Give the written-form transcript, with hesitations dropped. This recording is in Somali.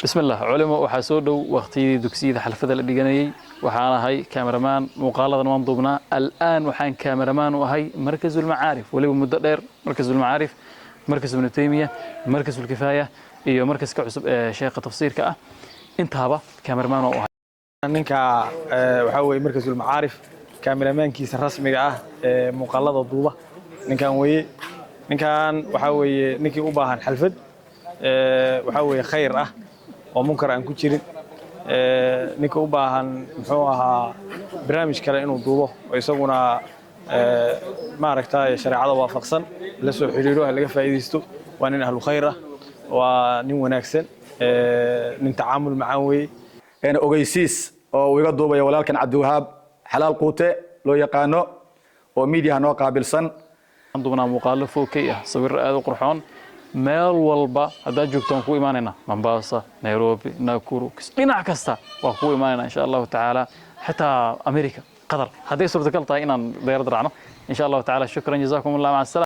Bismillah culimo, waxaa soo dhow waqtiyadii dugsiyada xalfada la dhiganayay. Waxaan ahay cameraman, muuqaaladan waan duubnaa. Al'aan waxaan cameraman u ahay Markasulmacaarif, weliba muddo dheer Markasulmacaarif, Markas Ibnu Taymiya, Markasulkifaaya iyo markaska cusub ee sheekha tafsiirka ah, intaaba cameraman u ahay. Ninka waxaa weeye Markasulmacaarif kaameramankiisa rasmiga ah ee muuqaalada duuba ninkan weeye. Ninkan waxaa weeye ninkii u baahan xalfad waxaa weeye khayr ah oo munkar aan ku jirin, ninka u baahan muxuu ahaa barnaamij kale inuu duubo oo isaguna maaragtay shareecada waafaqsan, la soo xiriiro, ha laga faa'iidaysto. Waa nin ahlu khayr ah, waa nin wanaagsan, nin tacaamul macaan weeye. Ogeysiis oo uu iga duubaya walaalkan Cabdiwahaab Xalaal Quute loo yaqaano oo miidiyaha noo qaabilsan. Waxaan duubnaa muuqaalo 4K ah, sawir aad u qurxoon. Meel walba haddaad joogto waan kuu imaanaynaa, Mombasa, Nairobi, Nakuru, dhinac kasta waan kuu imaanaynaa insha Allahu tacaala, xitaa America, Qatar, hadday suurtagal tahay inaan dayarad raacno insha Allahu tacaala. Shukran, jazakum Allah, maca asalaam.